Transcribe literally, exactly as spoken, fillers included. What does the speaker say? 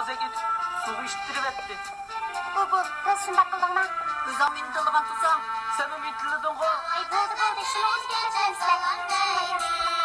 ئۆزەك ئېتىپ، سۇغا ئىتتىرىۋەتتى. بۇ، بۇ، راست شۇنداق قىلدىڭما؟ ئۆزۈڭ مېنى تىللىغان تۇرساڭ، سەنمۇ مېنى تىللىدىڭغۇ. ئاي، بولدى، بولدى، شۇنىڭغىچە گەپلەشمەيمىز.